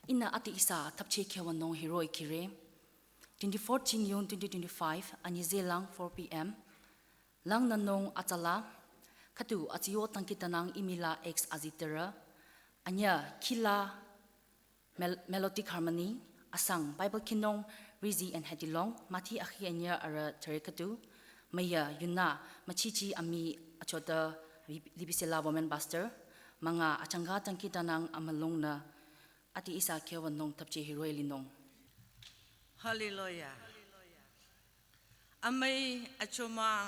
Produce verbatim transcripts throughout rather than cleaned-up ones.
Ihnü ade ihsa thapcheh khewanung hiroh-i kire. Twenty-fourth June twenty twenty-five, anyi zehlang four p.m. Langnünung atsala, khüdu atsiyo dangkhidangnang imila X aziterü, anyü khila Mel-, Melodic Harmony, asang Bible khinung Rizzi and Hedilong, müthi akhi anyü arüh thüre khüdu, müyü yunü müchichi ami achota Li-, Libisela Women Pastor, münga achangka dangkhidangnang amülungnü, ade ihsa khewanung thapcheh hiroh-i linung. Hallelujah. Amüi achomang,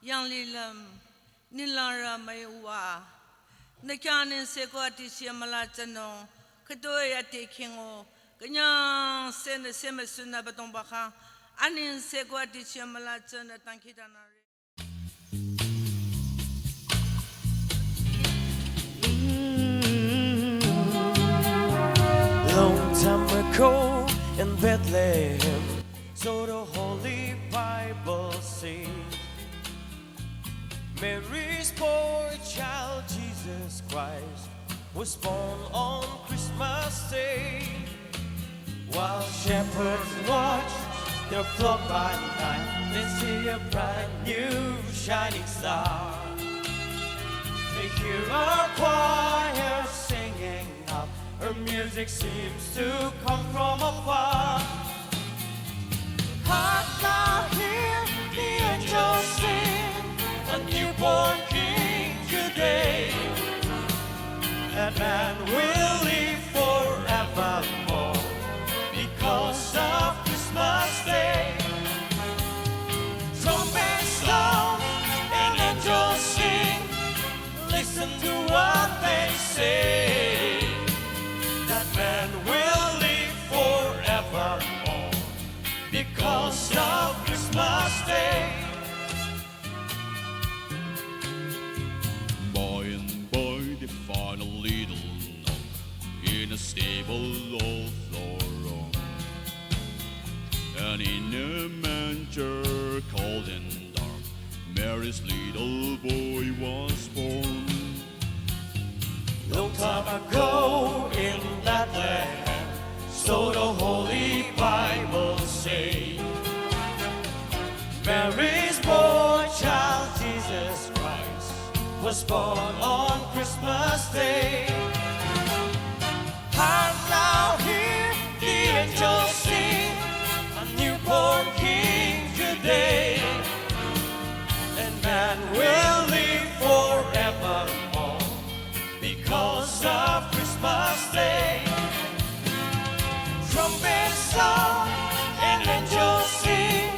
yanglilüm, ninglangrü müiwa. Nü khyang anengse ko ati shia müla tsünung, khütoi ati khingo, künyangse nü semüsunü badongba khang, anengse ko ati shia müla tsünü dangkhidangnangre. Long time ago in Bethlehem, so the Holy Bible says, Mary's boy child Jesus Christ was born on Christmas Day. While shepherds watch their flock by night, they see a bright new shining star. They hear a choir singing out, her music seems to come from afar. Hark now, hear the angels sing, a newborn king today. That man will live forevermore because of Christmas Day. Trumpets sound and angels sing, listen to what they say. That man will live forevermore because of Christmas Day. By and by they find a little nook in a stable all forlorn. And in a manger cold and dark, Mary's little boy was born. Long time ago in Bethlehem, so the Holy Bible says, Mary's boy child Jesus Christ was born on Christmas Day. Hark now, hear the angels sing, a newborn king today. And man will live forevermore because of Christmas Day. Trumpets sound and angels sing,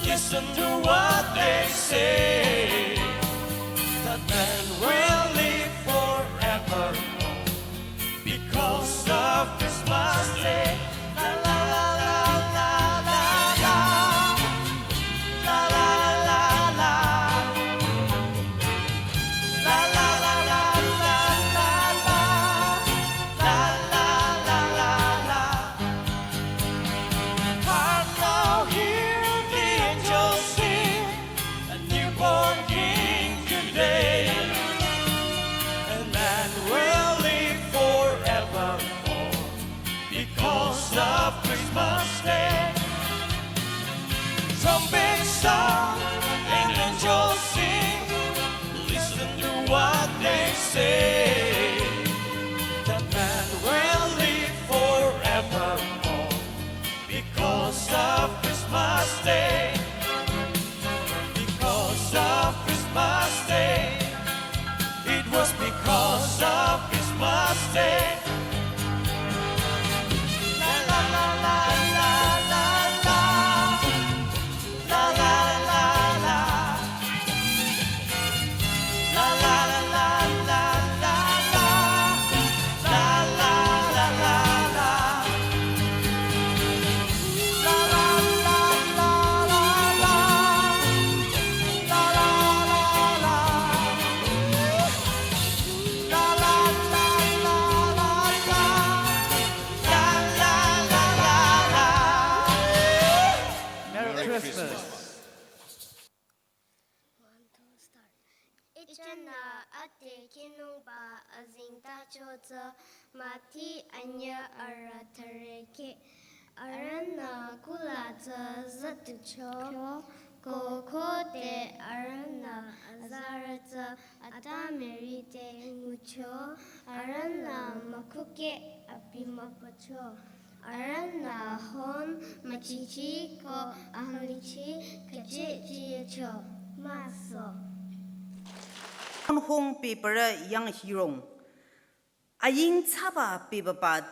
listen to what they say. That man will live forevermore because of Christmas Day. La, la, la, la, la, la, la. La, la, la, la, la. La, la, la, la, la, la, la. La, la, la, la, la. Hark now, hear the angels sing, a newborn king today. And man will live forevermore because of Christmas Day. Trumpets sound and angels sing, listen to what they say. That man will live forevermore because of Christmas Day. Because of Christmas Day. It was because of Christmas Day. La, la, la, la, la, la, la. La, la, la, la, la. La, la, la, la, la, la, la. La, la, la, la, la. La, la, la, la, la, la. La, la, la, la, la. La, la, la, la, la, la. La, la, la, la, la. Merry Christmas. One, two, start. Ichana ate kinungba azingtacho tsü Mati anyü arü thüreke. Arühnü kula tsü zütucho. Ko khode arühnü azarü tsü atamiri te ngucho. Arühnü mükhuke abi müpacho. Arühnü hon müchichi ko ahangchi kachechicho. Maso. Hong pepara yang hirong. Aying tsaba pebaba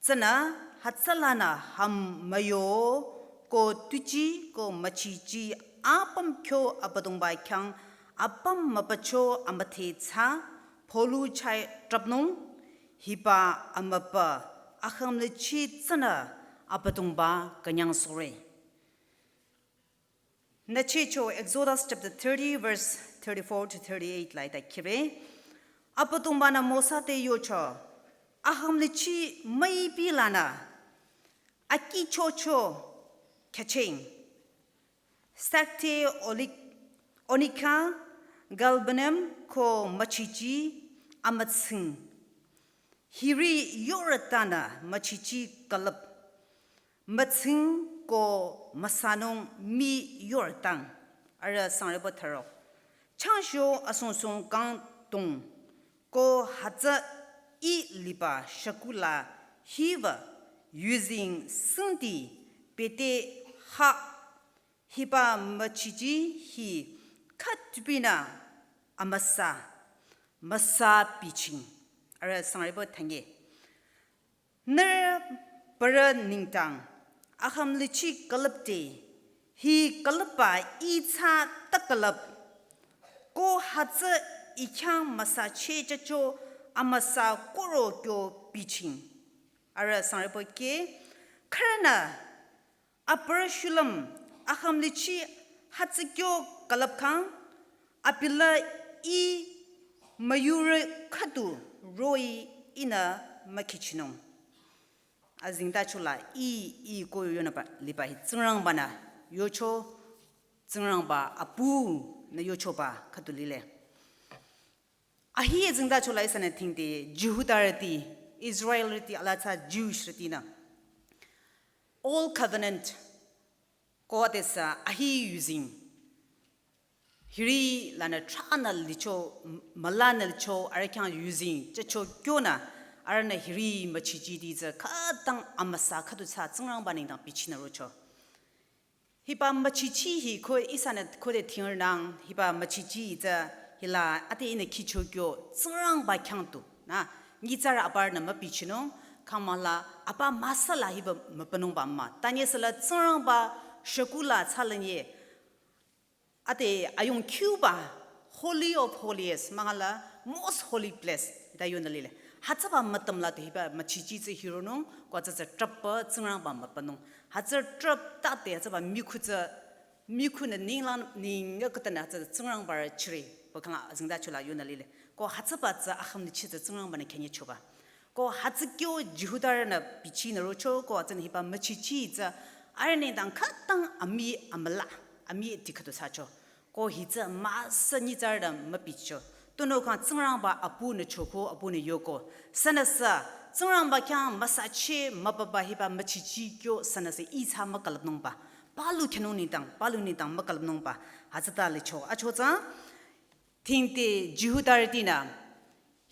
tsünü hütsülanü ham müyo ko tuji ko müchichi apüm kyo Abüdongba khyang apüm müpacho amüdhe tsü polu chai trapnung hiba amüpa aham lichi tsünü Abüdongba künyang sore. Nü checho Exodus chapter thirty, verse thirty-four to thirty-eight la ita kire. Abüdongba-nü Mosa te yocho. Aham lichi müipi lanü. Akichocho kacheng. Sakte olik onika galbanem ko müchichi amütsing. Hiri yorütanü müchichi külüp. Mütsing ko müsanung mi yorütang. Arüh sangreba tharo. Changsho asong song kang tong. Ko hütsü i liba shakula hiva using singti pete ha hiba müchichi hi khatupina amüsa, müsa biching. Arüh sangreba thange. Nührü parü nengdang, aham lichi külüpte, hi külüpba i tsü ta külüp, ko hütsü i khyang müsa chechacho amüsa koro kyo biching. Arüh sangreba ke, khürünü, apürü shulüm, aham lichi hütsü kyo külüpkhang, abila i müyurü khüdu roh-i inü mükichinung. Azingda chula i, i ko yonüba liba hi Tsingrangba-nü yocho, Tsingrangba apu nü yochoba khüdu lile. Ahi azingda chula ihsanü thingde Jihudarüti, Israelrüti, alaa tsü Jewishrütinü. Old Covenant ko adesü ahi using. Hiri lanü tranü licho, m-, mülanü licho, arüh khyang using, chacho kyonü, arühnü hiri müchichiti tsü khütang amüsa khüdu tsü Tsingrangba nengdang bichinü rocho. Hiba müchichi hi ko ihsanü khode thingrnang, hiba müchichi tsü hila ate inü kicho kyo Tsingrangba khyang tu, nü, nyitsarü aparünü mübichinung, khamüla apa müsala hiba mübünungba mah. Tanyesüla Tsingrangba shakula tsü lenye, ate ayung kyuba Holy of Holies, mangala most holy place, ta yonü lile. Hütsüba mütümla te hiba müchichi tsü hironung, ko tsü tsü trapba Tsingrangba mübünung. Hütsü trap tate hütsüba mikhu tsü, mikhunü ninglang, ning ya khütanü hütsü Tsingrangba rü chire, ba khangla azingda chula yonü lile. Ko hütsüba tsü aham lichi tsü Tsingrangba-nü khenyechoba. Ko hütsü kyo Jihudarünü bichinü rocho, ko hütsünü hiba müchichi tsü arüh nengdang khütang amii amüla, amii dikhato thsacho. Ko hi tsü müsa nyitsarü mübicho. Tunüo khang Tsingrangba apunü choko, apunü yoko. Sünüsü, Tsingrangba khyang müsache mübüba hiba müchichi kyo sünüsü i tsü mükülüpnungba. Palu khenung nengdang, palu nengdang mükülüpnungba. Hütsüta licho. Achotsü, thingde Jihudarütinü,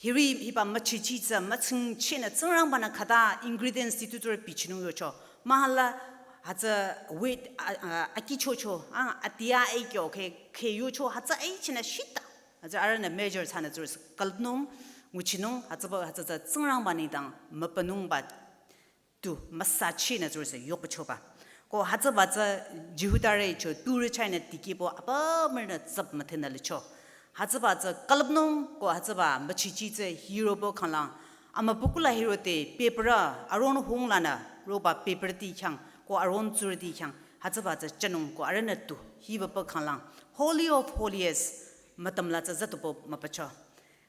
hiri hiba müchichi tsü mütsingchenü Tsingrangba-nü khüta ingredients ti tuturü bichinung yocho. Mahala hütsü wheat, a, a, akichocho, a, atia ekyo khe, khe yocho, hütsü aichinü shita. Hütsü arühnü measure thsanü tsürüsü külüpnung, nguchinung, hütsüba, hütsü tsü Tsingrangba nengdang mübünungba tu müsachinü tsürüsü yokpachoba. Ko hütsüba tsü Jihudarü cho turü chainü dikehbo apümrünü tsap müdhenü licho. Hütsüba tsü külüpnung ko hütsüba müchichi tsü hirobo khanglang. Amübükuh la hirode pepürü Aron hung lanü roba pepürüti khyang ko Aron tsurüti khyang. Hütsüba tsü chanung ko arühnü tu hiba pü khanglang. Holy of Holies mütümla tsü zütubo mübücho.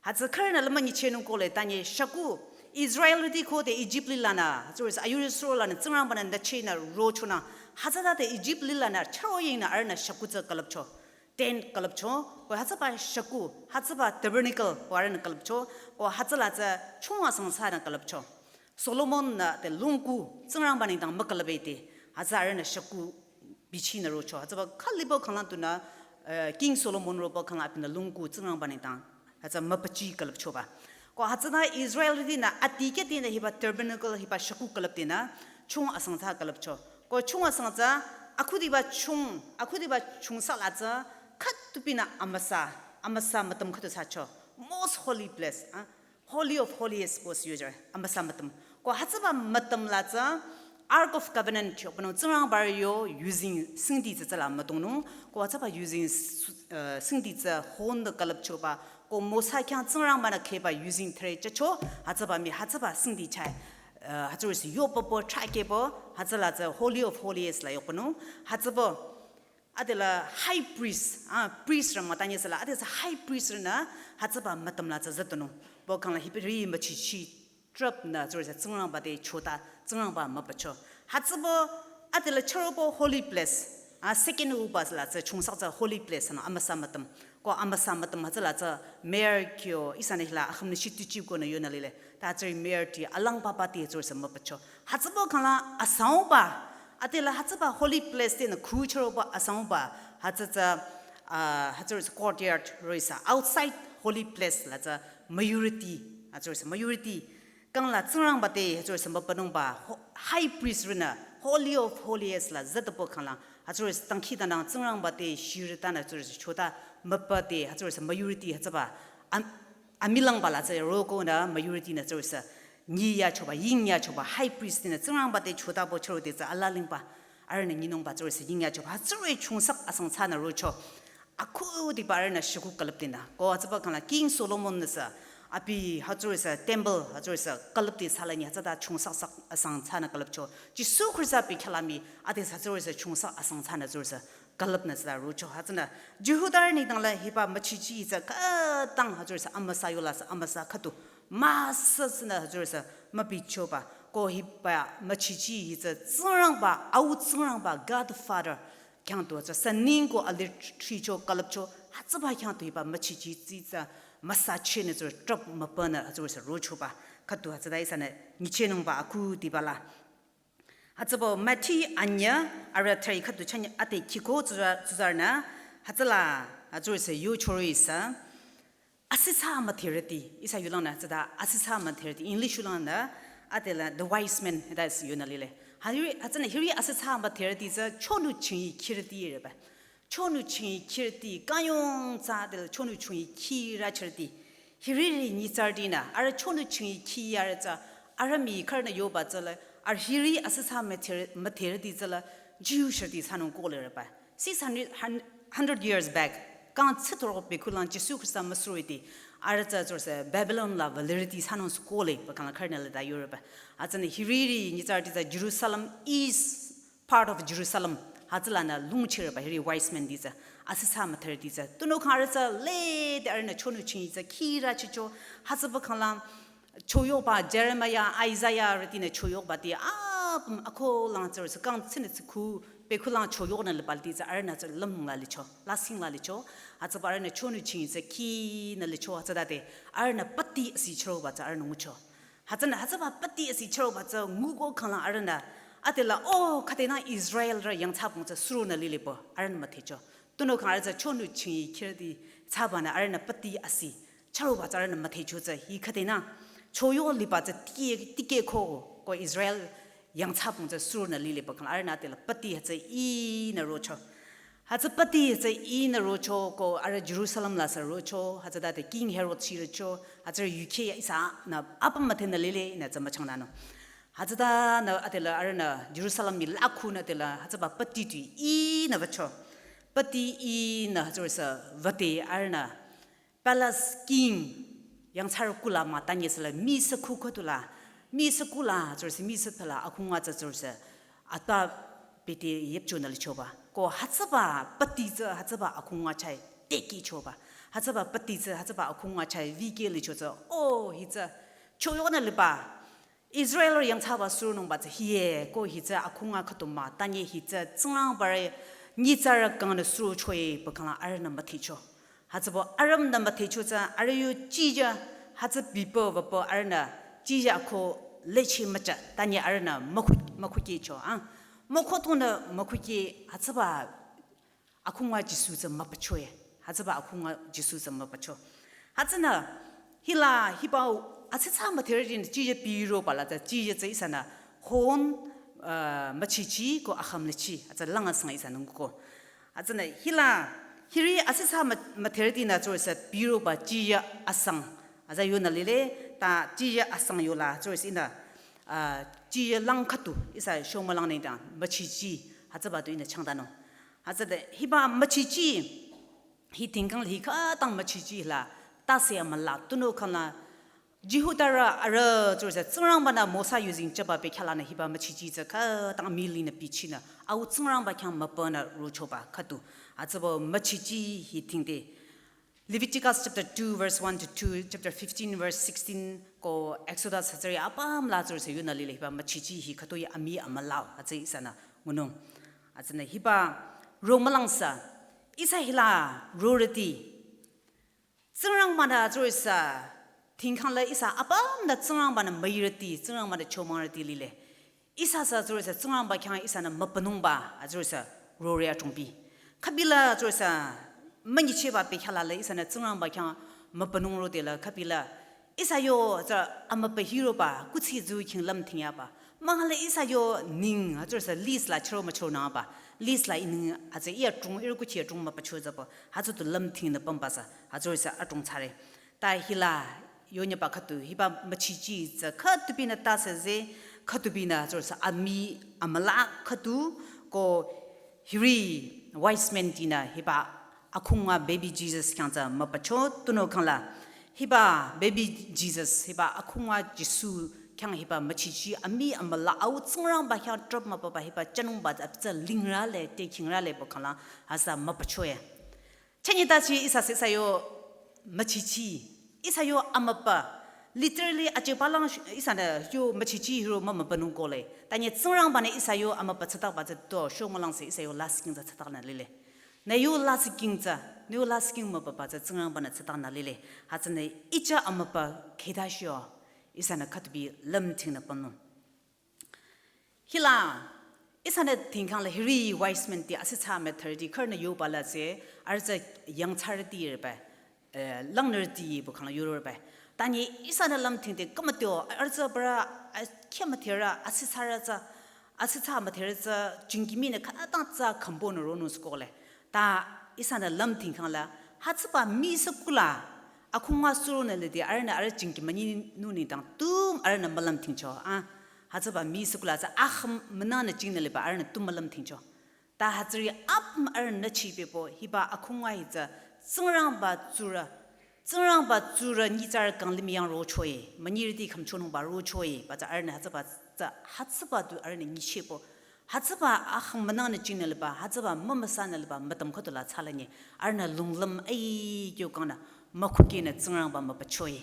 Hütsü khürünü lümünyichenung kohle tanye shaku Israelrüti khode Egypt lilanü, hütsürüsü ayurü surolanü Tsingrangba-nü nüchenü rochonü, hütsütade Egypt lilanü chüro yingnü arühnü shaku tsü külüpcho. tent külüpcho, ko hütsüba shükuh, hütsüba tabernacle ko arühnü külüpcho, ko hütsüla tsü chung asang thsanü külüpcho. Solomon-nü te longku Tsingrangba nengdang mükülüpete, hütsü arühnü shükuh bichinü rocho. Hütsüba khalibo khanglang tunü, eh, King Solomon roba khanglang abinü longku Tsingrangba nengdang hütsü mübüchi külüpchoba. Ko hütsünü Israelrütinü adikehtinü hiba tabernacle hiba shükuh külüptinü chung asang thsa külüpcho. Ko chung asang tsü akhudiba chung, akhudiba chungsa la tsü khütupinü amüsa, amüsa mütüm khütu thsacho. Most holy place, ah, Holy of Holies ko sü yojo, amüsa mütüm. Ko hütsüba mütüm la tsü Ark of Covenant yo, pano Tsingrangba yo yuzeng singdi tsü tsüla mütongnung. Ko hütsüba yuzeng s-, eh, singdi tsü hon de külüpchoba. Ko Mosa khyang Tsingrangba-nü kheba yuzeng thre chacho, hütsüba mii hütsüba singdi chah, eh, hütsürüsü yo popo, trakebo, hütsüla tsü Holy of Holies la yokonung. Hütsübo, adela high priest, ah, priest rü mütanye sela, adesa high priest rünü hütsüba mütüm la tsü zütonung. Bo khangla hibiri müchichi trap nü tsürüsü Tsingrangba te chota, Tsingrangba mübücho. Hütsübo, adela chürobo holy place, ah, second uba la tsü chungsak tsü holy place nü amüsa mütüm. Ko amüsa mütüm hütsüla tsü mer kyo, ihsanü hila akhümnü shitichi konü yonü lile. Ta tsüri mer ti, alang papa ti tsürüsü mübücho. Hütsübo khangla asangba, adela hütsüba holy place tinü khu chüroba asangba, hütsü tsü, ah, hütsürüsü courtyard roh-i sü, outside holy place la tsü majority, hütsürüsü majority. Khangla Tsingrangba te hütsürüsü mübünungba ho-, high priest rünü Holy of Holies la zütabo khangla, hütsürüsü dangkhidangnang Tsingrangba te shirütanü hütsürüsü chota mübüte, hütsürüsü majority hütsüba am-, amülangba la tsü rokonü majority nü tsürüsü nyiyachoba, yingyachoba, high priest nü Tsingrangba te chotabo chürode tsü alalingba, arühnü nyinungba tsürüsü yingyachoba, hütsüri chungsak asang thsanü rocho. Akhudiba arühnü shükuh külüptinü. Ko hütsüba khangla King Solomon-nü sü, abi hütsürüsü temple, hütsürüsü külüpti thsala nyi hütsüta chungsak sak asang thsanü külüpcho. Jisu Khrista bi khyalami, adesa hütsürüsü chungsak asang thsanü tsürüsü külüpnü tsüta rocho. Hütsünü Jihudarü nengdang la hiba müchichi tsü khütang hütsürüsü amüsa yola sü amüsa khütu. Müsü sünü hütsürüsü mübichoba. Ko hiba müchichi hi tsü Tsingrangba, au Tsingrangba, God Father khyang tu tsü sü ningko alitricho külüpcho. Hütsüba khyang tu hiba müchichi tsü tsü müsachenü tsü trap mübünü hütsürüsü rochoba. Khütu hütsüta ihsanü nyichehnungba akhudiba la. Hütsübo Matthew anyüh, arüh thüri khüdu chanyü ate khiko tsuzar-, tsuzarünü, hütsüla, hütsürüsü yochoro ihsa, asithsa müdherüti, ihsa yulangnü tsüta asithsa müdherüti, English yulangnü, adela The Wise Men, hita ihsa yonü lile. Hiri, hütsünü hiri asithsa müdherüti tsü chonu chingyi khirüti reba. Chonu chingyi khirüti, kanyong tsü adela chonu chingyi khirü chirüti. Hiriri nyitsarütinü, arüh chonu chingyi khirü tsü, arüh mii khürünü yoba tsüla, arüh hiri asithsa müdher-, müdherüti tsüla, Jew shirüti thsanung kohle reba. Six hundred, hun-, hundred years back, kang tsitoro bekhulang Jisu Khrista müsurüti, arüh tsü tsürüsü Babylon la valirüti thsanung sü kohle, ba khangla khürünü leda yoreba. Hütsünü hiriri nyitsarüti tsü Jerusalem is part of Jerusalem, hütsülanü lungchirüba hiri Wise Men ti tsü, asithsa müdherüti tsü. Tunüo khang arüh tsü lede arühnü chonu chingyi tsü khirü chicho, hütsüba khangla choyohba Jeremiah, Isaiah rütinü choyohba ti apüm akholang tsürüsü kang tsinü tsü khu, bekhulang choyohnü liba ti tsü arühnü tsü lümla licho, lasingla licho, hütsüba arühnü chonu chingyi tsü khinü licho, hütsütade arühnü pati asi chüroba tsü arühnü ngucho. Hütsünü hütsüba pati asi chüroba tsü nguko khangla arühnü, adela, oh, khüdenü Israelrü yangthsabong tsü suronü lilebo, arühnü müdhecho. Tunüo khang arüh tsü chonu chingyi khirüti thsabanü arühnü pati asi chüroba tsü arühnü müdhecho tsü, hi khüdenü choyoh liba tsü tike, tikehko, ko Israel yangthsabong tsü suronü lilebo khangla arühnü adela pati hütsü inü rocho. Hütsü pati hütsü inü rocho ko arüh Jerusalem la sü rocho, hütsütade King Herod chirücho, hütsü yukheh ihsanü apüm müdhenü lile nü tsü müchangnanung. Hütsütanü adela arühnü Jerusalem mii la khunü adela hütsüba pati tu inü wücho. Pati inü hütsürüsü wüde arühnü palace king yangthsarü kuh la mütanye süla misü kuh khüdula, misü kuh la tsürüsü misü thala akhunga tsü tsürüsü ata bete yüpchonü lichoba. Ko hütsüba pati tsü hütsüba akhunga chah tekehchoba. Hütsüba pati tsü hütsüba akhunga chah vikeh licho tsü, oh, hi tsü choyohnü liba Israelrü yangthsaba suronungba tsü hie, ko hi tsü akhunga khüdu mütanye, hi tsü Tsingrangbarü nyitsarü kangnü surochoe pü khangla arühnü müdhecho. Hütsübo arühnü müdhecho tsü arüh yo chija hütsü bipü wüpü arühnü chija ko leche mücha tanye arühnü mükhu mükhukehcho a. Mükhutonü mükhukeh hütsüba akhunga Jisu tsü müpachoe. Hütsüba akhunga Jisu tsü müpacho. Hütsünü hila hiba atsatsa müdherütinü chija piro bala tsü chija tsü ihsanü hon, uh, müchichi ko akhümnüchi hütsü langasang ihsanü nguko. Hütsünü hila hiri atsatsa mü müdherütinü tsürüsü piroba chija asang. Hütsü yonü lile ta chija asang yola tsürüsü ihnü, uh, chija lang khüdu ihsa shomülang nengdang müchichi hütsüba du ihnü changtanung. Hütsüde hiba müchichi hi tingkang hi khütang müchichi la tase amüla tunüo khangla Jihudarü arüh tsürüsü Tsingrangbanü Mosa yuzeng jüba bekhyahlanü hiba müchichi tsü khütang milinü bichinü au Tsingrangba khyang mübünü rochoba khüdu. Hütsübo müchichi hi tingde Leviticus chapter two verse one to two, chapter fifteen verse sixteen ko Exodus hütsüri apüm la tsürüsü yonü lile hiba müchichi hi khütoi ami amüla hütsü ihsanü ngunung. Hütsünü hiba romülangsa ihsa hila rorüti Tsingrangbanü tsürüsü tingkang la ihsa apümnü Tsingrangbanü müirüti, Tsingrangbanü chomangrüti lile. Ihsa sü tsürüsü Tsingrangba khyang ihsanü mübünungba a tsürüsü rore atongbi. Khübila tsürüsü münyicheba bekhyahla la ihsanü Tsingrangba khyang mübünung rode la khübila ihsa yo tsü amübü hiroba kuthsi zu khing lümthingyaba. Mangala ihsa yo ning a tsürüsü list la chüro müchüronangba. List la ining a tsü iya trung iri kuchi ya trung müpacho zübo. Hütsü du lümthingnü pümbasa a tsürüsü atong thsare. Ta hila yonyeba khüdu hiba müchichi tsü khüdubinü tase ze khüdubinü tsürüsü ami amüla khüdu ko hiri wise men tinü hiba akhunga baby Jesus khyang tsü müpacho tunüo khangla hiba baby Jesus hiba akhunga Jisu khyang hiba müchichi ami amüla au Tsingrangba khyang trap mübüba hiba chanungba tsü lingrale te khingrale pü khangla hütsü müpachoe. Chünye tachi ihsa sü ihsa yo müchichi, ihsa yo amübü, literally achepalang ihsanü yo müchichi hiro mümübünung kole. Tanye Tsingrangbanü ihsa yo amübü tsütakba tsü to shomülangsü ihsa yo lasihking tsü tsütaknü lile. Nü yo lasihking tsü, nü yo lasihking mübüba tsü Tsingrangbanü tsütaknü lile. Hütsünü icha amübü khedashio ihsanü khüdubi lümthingnü pünung. Hila ihsanü tingkang la hiri wise men ti asitsa müdherüti khürünü yoba la tsü arüh tsü yangthsarüti reba, eh, langnürüti pü khangla yoro reba. Tanye ihsanü lümthingde khamateo arüh tsü bürü, ah, khyamüdherü asitsarü tsü, asitsa müdherü tsü jingkimi nü khütang tsü khambonü ronung sükole. Ta ihsanü lümthingkang la hütsüba misükula akhunga suronü lede arühnü arüh jingkimi nü nengdang tum arühnü mülümthingcho a. Hütsüba misükula tsü akhüm münanü jingnü liba arühnü tum mülümthingcho. Ta hütsüri apüm arühnü chipehbo hiba akhunga hi tsü Tsingrangba tsurü, Tsingrangba tsurü nyitsarü kang limih yang rochoe, münyirüti khümchonungba rochoe, ba tsü arühnü hütsüba tsü hütsüba du arühnü nyichehbo. Hütsüba akhüm münanü jingnü liba, hütsüba mümüsanü liba mütam khüdu la thsalanye, arühnü lunglüm aikyo kangnü mükhukehnü Tsingrangba mübüchoe.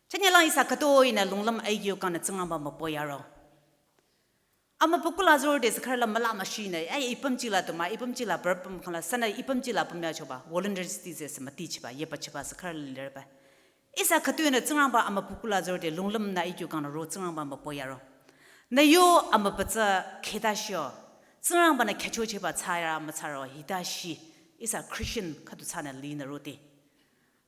Chünye lang ihsa khütoinü lunglüm aikyo kangnü Tsingrangba mübüyaro. Amübü kula zor de sükharla müla müshinü, ai ipüm chila tuma, ipüm chila bürpüm khangla, sünü ipüm chila pümya choba, volunteers ti ze sü mütichiba, yepachiba sükharla lirba. Ihsa khütoinü Tsingrangba amübü kula zor de lunglümnü aikyo kangnü ro Tsingrangba mübüyaro. Nü yo amübü tsü khedashio, Tsingrangbanü khyüchochehba thsaya müthsaro hidashi, ihsa Christian khüdu thsanü linü rode.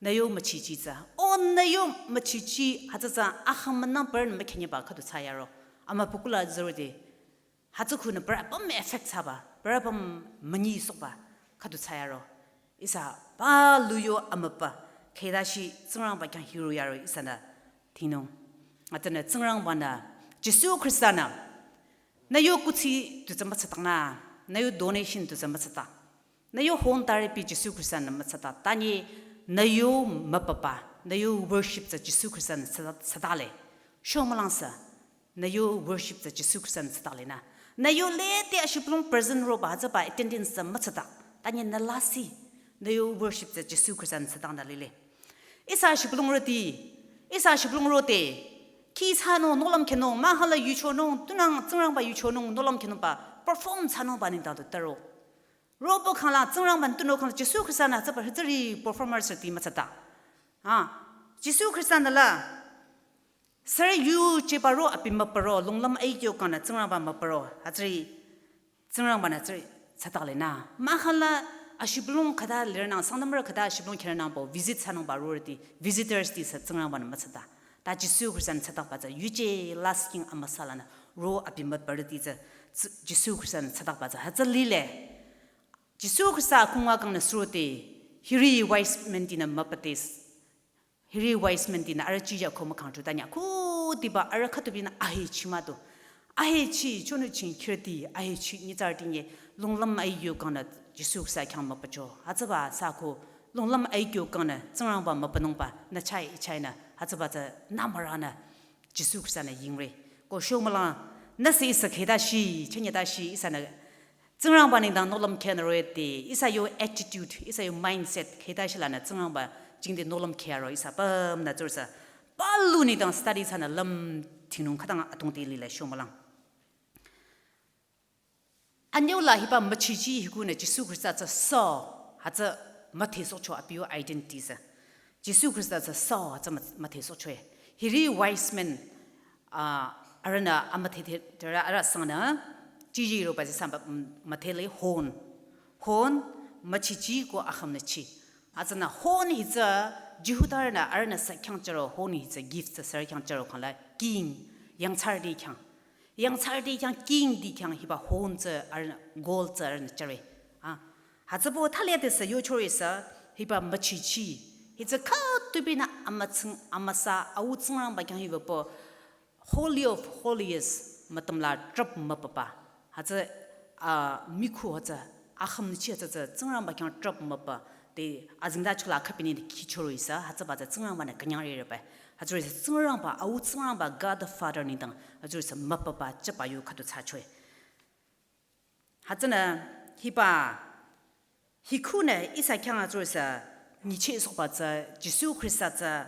Nü yo müchichi tsü. O nü yo müchichi hütsü tsü akhüm münang bürünü mükhenyeba khüdu thsayaro. Amübü kula zor de. Hütsü khunü bürü apüm effect thsaba, bürü apüm münyi sokba khüdu thsayaro. Ihsa palu yo amübü khütashi Tsingrangba khyang hiro yaro ihsanü tingnung. Atünü Tsingrangbanü Jisu Khristanü nü yo kuthsi du tsü mütsatangnü, nü yo donation du tsü mütsata. Nü yo hon taripi Jisu Khristanü mütsata. Tanye nü yo mübüba, nü yo worship tsü Jisu Khristanü tsata, tsatale. Shomülangsü. Nü yo worship tsü Jisu Khristanü tsatale nü. Nü yo lete ashibülung present roba hütsüba attendance tsü mütsata. Tanye nü lasih. Nü yo worship tsü Jisu Khristanü tsatanü lile. Ihsa ashibülung roti. Ihsa ashibülung rote. Khi thsanung, nohlüm khenung, mahala yuchonung, tunang Tsingrangba yuchonung, nohlüm khenungba, perform thsanungba nengdang du taro. Robo khangla, Tsingrangba-nü tunüo khangla, Jisu Khrista-nü hütsüba hütsüri performance ti mütsata. Ah, Jisu Khrista-nü la, sürü yuje paro abi müparo, longlam aikyo kangnü Tsingrangba müparo, hütsüri Tsingrangba-nü hütsüri tsata le nü. Mahkhang la, ashibülung khüta lirünang, Sangtamrü khüta ashibülung kherünang pü, visit thsanungba rorüti, visitors ti sü Tsingrangba-nü mütsata. Ta Jisu Khrista-nü tsatakba tsü, yuje lasih king amüsa lanü, ro abi müparüti tsü, tsü, Jisu Khrista-nü tsatakba tsü, hütsü lile. Jisu Khrista akhunga kangnü suro te, hiri wise men tinü müpatis. Hiri wise men tinü arüh chija ko mükhang chu tanya. Ko tiba arüh khütubinü ahechi mado. Ahechi chonü ching khirti, ahechi nyitsarüti nye, longlam aikyo kangnü Jisu Khrista khyang müpacho. Hütsüba sü ko, longlam aikyo kangnü, Tsingrangba müpanungba, nü chai ichainü, hütsüba tsü nü müranü, Jisu Khrista-nü yingre. Ko shomülang, nüsü ihsa khüta shi, chünye ta shi, ihsanü, Tsingrangba nengdang nohlüm khenü roe te, ihsa yo attitude, ihsa yo mindset, khüta shi lanü Tsingrangba jingte nohlüm khero, ihsa pümnü tsürüsü, palu nengdang study thsanü lümthingnung khütang atungte lile shomülang. Anyüla hiba müchichi hikunü Jisu Khrista tsü sü, hütsü müthehsohcho abi yo identity sü. Jisu Khrista tsü sü, hütsü mü-, müthehsohcho e. Hiri wise men, ah, arühnü amüthethe, tera arüh sangnü, chiji roba tsü samba, m-, müthele hon. Hon, müchichi ko akhümnüchi. Hütsünü hon hi tsü, Jihudarünü arühnü sü khyang chüro, hon hi tsü gift tsü sürü khyang chüro khangla, king, yangthsarüti khyang. Yangthsarüti khyang, king ti khyang hiba hon tsü arühnü, gold tsü arühnü chüre. Ah, hütsübo thali ade sü yochore sü hiba müchichi. Hi tsü khütubinü amütsing, amüsa, au Tsingrangba khyang hiba pü Holy of Holies mütümla trap müpapa. Hütsü, ah, mikhu hütsü, akhümnüchi hütsü tsü, Tsingrangba khyang trap müpa. Te azingda chula khapini de khichoro ihsa, hütsüba tsü Tsingrangba-nü künyangre reba. Hütsüri sü Tsingrangba, au Tsingrangba, God the Father nengdang, hütsüri sü müpapa, chapa yo khüdu thsachoe. Hütsünü, hiba, hikunü ihsa khyang hütsüri sü, nyichehsohba tsü, Jisu Khrista tsü,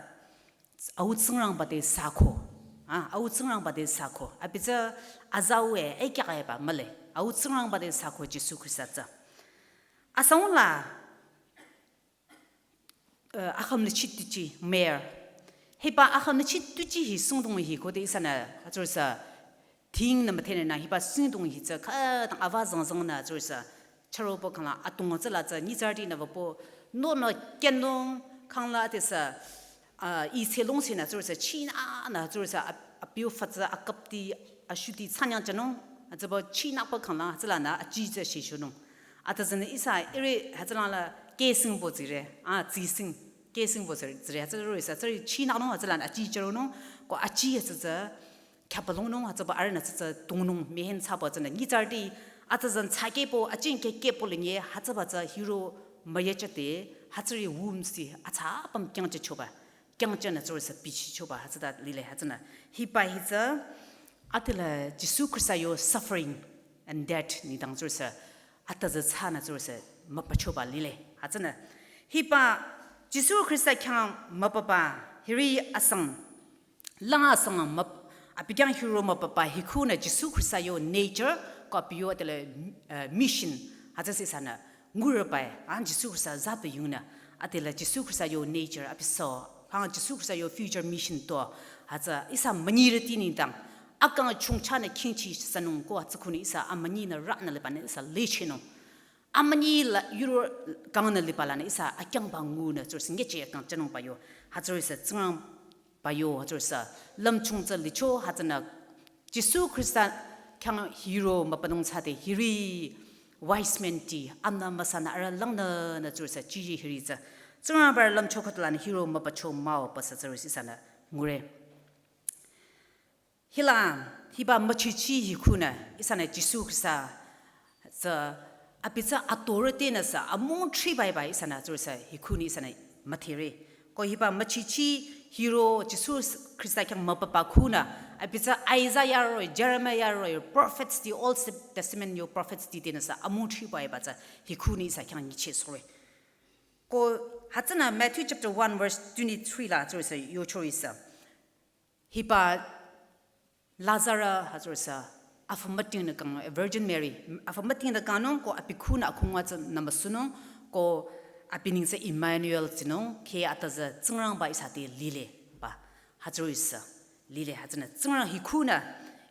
au Tsingrangba te sü ko. Ah, au Tsingrangba te sü ko. Abi tsü, azau e, e kya kaya ba, mühle. Au Tsingrangba te sü ko, Jisu Khrista tsü. Asangla, eh, akhümnüchi tuji, myrrh. Hiba akhümnüchi tuji hi sungdong hi khode ihsanü, hütsüri sü, tingnü müdhenü nü hiba sungdong hi tsü, khütang ava zangzangnü hütsüri sü, chürobo khangla atung tsüla tsü, nyitsarütinü wüpü, nonü khyünung khangla ade sü, ah, ih selong senü hütsüri sü, chinanü hütsüri sü, ap-, abiu fü tsü, akapti, ashuti, tsanyang jünung, hütsübo chinapü khangla, hütsülanü, aji tsü shishunung. Ata tsünü ihsa ire hütsülangla kesingbo tsire, ah, tsising, kesingbo tsire, tsire, hütsüri sü, tsüri chinanung, hütsülanü aji chüronung, ko aji hütsü tsü, khyapalongnung, hütsüba arühnü tsü tsü tungnung, mehen thsaba tsünü, nyitsarüti, ata tsünü thsakehbo, ajing kehkehbo lenye, hütsüba tsü hiro müyachate, hütsüri womb si, atsa apüm kyangchehchoba. Kyangchenü tsürüsü bichichoba hütsüta lile hütsünü. Hiba hi tsü, atila Jisu Khrista yo suffering and death nengdang tsürüsü, ata tsü thsanü tsürüsü, müpachoba lile hütsünü. Hiba Jisu Khrista khyang müpapa, hiri asang, lang asang müp-, abi khyang hiro müpapa, hikunü Jisu Khrista yo nature, ko abi yo atila, eh, mission, hütsüsü ihsanü. Ngurübai, an Jisu Khrista zaba yungnü, atila Jisu Khrista yo nature abi sü, hang Jisu Khrista yo future mission to, hütsü ihsa münyirüti nengdang, akang chungchanü khingchi sünung ko hütsü khunü ihsa amünyinü ranü libanü ihsa lechenung. Amünyi la yuro kangnü libalanü ihsa akyangba ngunü tsürüsü ngeche akang chenungba yo, hütsüri sü Tsingrang ba yo, hütsürüsü, lümchung tsü licho, hütsünü, Jisu Khrista khyang hiro müpanung thsade hiri, wise men ti, amna müsanü arüh langnünü tsürüsü, chiji hiri tsü. Tsingrangba lümcho khütalanü hiro müpacho mah-o pü sü tsürüsü ihsanü ngure. Hila, hiba müchichi hikunü, ihsanü Jisu Khrista tsü, abi tsü authority nü sü, amung thribai bai ihsanü tsürüsü, hikunü ihsanü müdhere. Ko hiba müchichi hiro Jisu Khrista khyang müpapa kunü, abi tsü Isaiah ro, Jeremiah ro, prophets ti, Old Testament yo prophets ti tenü sü, amung thribai ba tsü, hikunü ihsa khyang nyichehsohre. Ko hütsünü Matthew chapter one verse twenty-three la tsürüsü, yochorüsü. Hiba Lazarus hütsürüsü, afü mütingnü kang, Virgin Mary, afü mütingnü kangnung ko abi khunü akhunga tsü nümüsunung ko abi neng tsü Emmanuel tsinung, khe ata tsü Tsingrangba ihsa te lile pü. Hütsüro ihsa lile, hütsünü Tsingrang hi khunü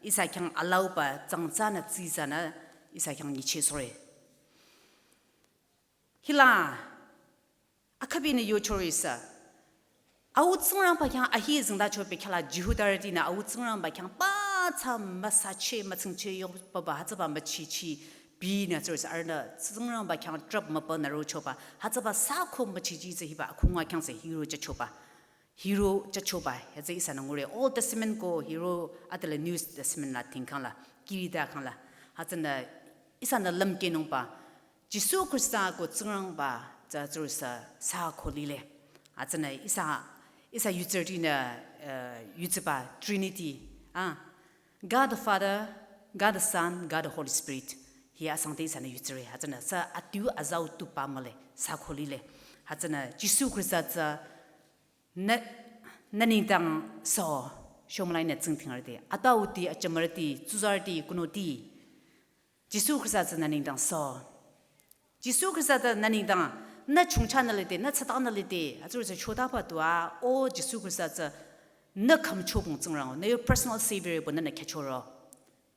ihsa khyang alauba tsangtsanü tsitsanü ihsa khyang nyichehsohre. Hila akhabinü yochore ihsa, Au Tsingrangba khyang ahi zingdacho bekhyah la Jihudarütinü Au Tsingrangba khyang pathsa müsache mütsingche yo papa hütsüba müchichi binü tsürüsü arühnü Tsingrangba khyang trap mübünü rochoba hütsüba sako müchichi tsü hiba akhunga khyang tsü hiro jüchoba. Hiro jüchoba, hütsü ihsanü ngure Old Testament ko hiro atale New Testament la tingkhang la, kirida khang la. Hütsünü ihsanü lümkehnungba, Jisu Khrista ko Tsingrangba tsü tsürüsü sako lile. Hütsünü ihsa, ihsa yutsürütinü, eh, yutsüba Trinity, ah, God the Father, God the Son, God the Holy Spirit. Hi asangte ihsanü yutsüre. Hütsünü sü adiu azau tu pü mühle, sako lile. Hütsünü Jisu Khrista tsü nü, nü nengdang sü, shomülainü tsingdhingrüti, atauti, achümürüti, tsuzarüti, kunoti. Jisu Khrista tsü nü nengdang sü. Jisu Khrista tsü nü nengdang, nü chongcha nü lide, nü tsata nü lide, hütsürüsü chotaba tua, o Jisu Khrista tsü nü khümchobong Tsingrang, nü yo personal savior pü nünü khyüchoro.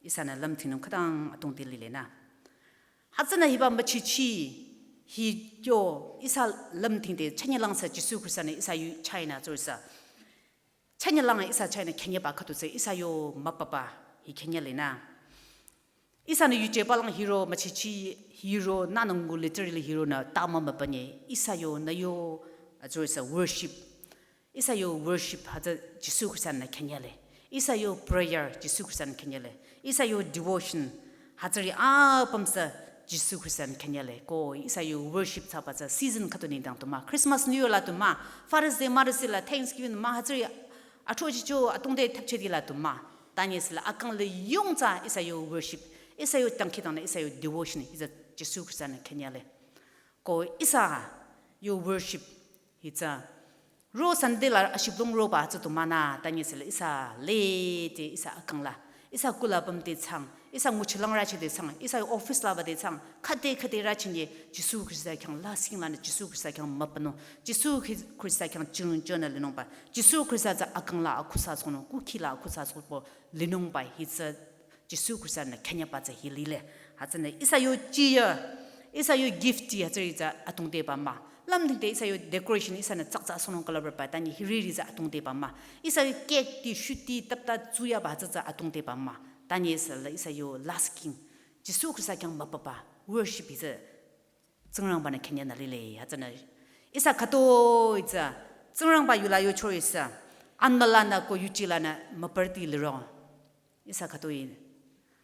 Ihsanü lümtingnung khütang atungte lile nü. Hütsünü hiba müchichi hi yo ihsa lümtingde chünyelang sü Jisu Khrista-nü ihsa yu chahnü tsürüsü. Chünyelang ihsa chahnü künyangba khüdu tsü ihsa yo müpapa hi künyanglenü. Ihsanü yuje palang hiro müchichi hiro nünü ngu literally hironü tama müpanye ihsa yo nü yo tsürüsü worship. Ihsa yo worship hütsü Jisu Khrista-nü künyangle. Ihsa yo prayer Jisu Khrista-nü künyangle. Ihsa yo devotion hütsüri apüm sü Jisu Khrista-nü künyangle. Ko ihsa yo worship thsaba tsü season khüdu nengdang tu mah. Christmas, New Year la tu mah. Father's Day, Mother's Day la, Thanksgiving mah. Hütsüri athrochicho atungde thapchedi la tu mah. Tanyesü la akang liyong tsü ihsa yo worship. Ihsa yo dangkhidangnang ihsa yo devotion hütsü Jisu Khrista-nü künyangle. Ko ihsa yo worship hütsü ro Sunday la ashibülung roba tsü tu mah nü, tanyesü la ihsa lede ihsa akang la. Ihsa kuh la pümde thsang, ihsa nguchilang rachide thsang, ihsa yo office la bade thsang, khüde khüde rachinye, Jisu Khrista khyang lasih lanü, Jisu Khrista khyang müpünung, Jisu Khri-, Khrista khyang chirung chonü linungba, Jisu Khrista tsü akang la akhusa sonung, kukhi la akhusa sohpü linungba hütsü Jisu Khrista-nü künyangba tsü hi lile. Hütsünü ihsa yo chiya, ihsa yo gift ti hütsüri tsü atungdeba mah. Lümtingde ihsa yo decoration ihsanü tsatsa sonung color ba tanye hiriri tsü atungdeba mah. Ihsa yo cake ti, shuti, tapta tsuyaba hütsü tsü atungdeba mah. Tanyesü la ihsa yo lasih. Jisu Khrista khyang müpapa worship hütsü Tsingrangba-nü künyangnü lile, hütsünü. Ihsa khütoi tsü, Tsingrangba yu la yocho ihsa, anmülanü ko yuje lanü müpürüti liro. Ihsa khütoi,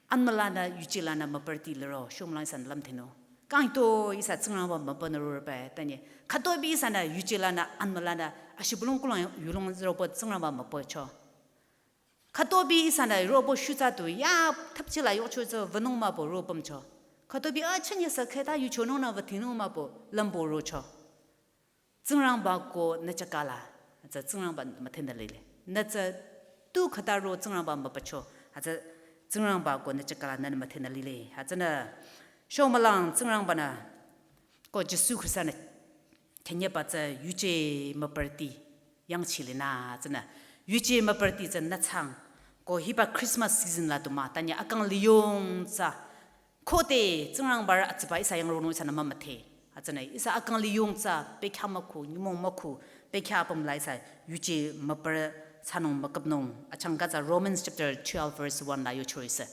anmülanü yuje lanü müpürüti liro, shomülang ihsanü lümtingnung. Kang hitoi ihsa Tsingrangba müpünü rorüba, tanye. Khütoibi ihsanü yuje lanü, anmülanü, ashibülung kulang yulong ziroba Tsingrangba müpücho. Khütoibi ihsanü robo shutsa tu ya thapchi la yokcho tsü wünung mah pü ro pümcho. Khütoibi a chünye sü khüta yuchonung nü wütinung mah pü lümbo rocho. Tsingrangba ko nü chakala, tsü Tsingrangba müdhengnü lile. Nü tsü tu khüta ro Tsingrangba müpücho, hütsü Tsingrangba ko nü chakala nünü müdhengnü lile. Hütsünü shomülang Tsingrangba-nü ko Jisu Khrista-nü künyangba tsü yuje müpürüti yangchilenü tsünü. Yuje müpürüti tsü nü thsang. Ko hiba Christmas season la tu mah, tanye akang liyong tsü. Khode Tsingrangba rü atsüba ihsa yang ronung ihsanü mümüdhe. Hütsünü ihsa akang liyong tsü bekhyah mükhu, nyümong mükhu, bekhyah apüm la ihsa yuje müpürü thsanung müküpnung. Achangka tsü Romans chapter twelve verse one la yocho ihsa.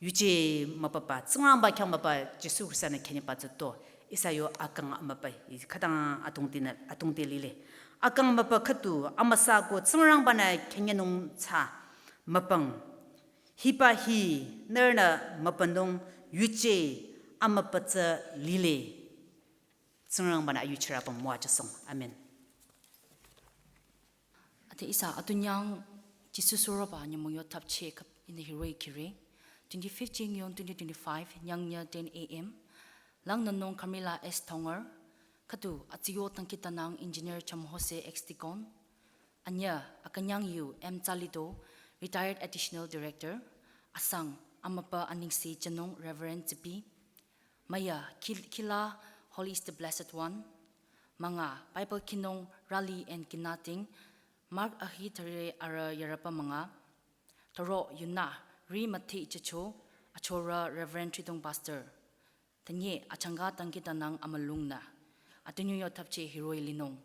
Yuje müpapa, Tsingrangba khyang müpa, Jisu Khrista-nü künyangba tsü to, ihsa yo akang amüpa, khütang atungtinü, atungte lile. Akang müpa khüdu, amüsa ko Tsingrangba-nü künyangnung tsü müpang. Hiba hi, nührünü müpünung yuje amüpa tsü lile. Tsingrangba-nü ayuchirü apüm müwajüsohng. Amen. Ate ihsa atunyang Jisu suroba nyümong yo thapche khap ihnü hiroh-i kire. Twenty-fifth June twenty twenty-five, nyangnyü ten A M. Langnünung Camila S Thonger, khüdu atsiyo dangkhidangnang engineer Chamhose X Deacon, anyüh akünyang yu M Tsalido, retired additional director, asang Amüpa anengse jünung Reverend Tsipi. Müya, Khil-, Khila, Holy is the Blessed One. Münga, Bible khinung Raleigh and Kinating, Mark ahi thüre arüh yarüpa münga. Thüro yunü, Ri Müthehjücho, achorü Reverend Thridong Pastor. Tanye achangka dangkhidangnang amülungnü. Atümung yo thapche hiroh-i linung.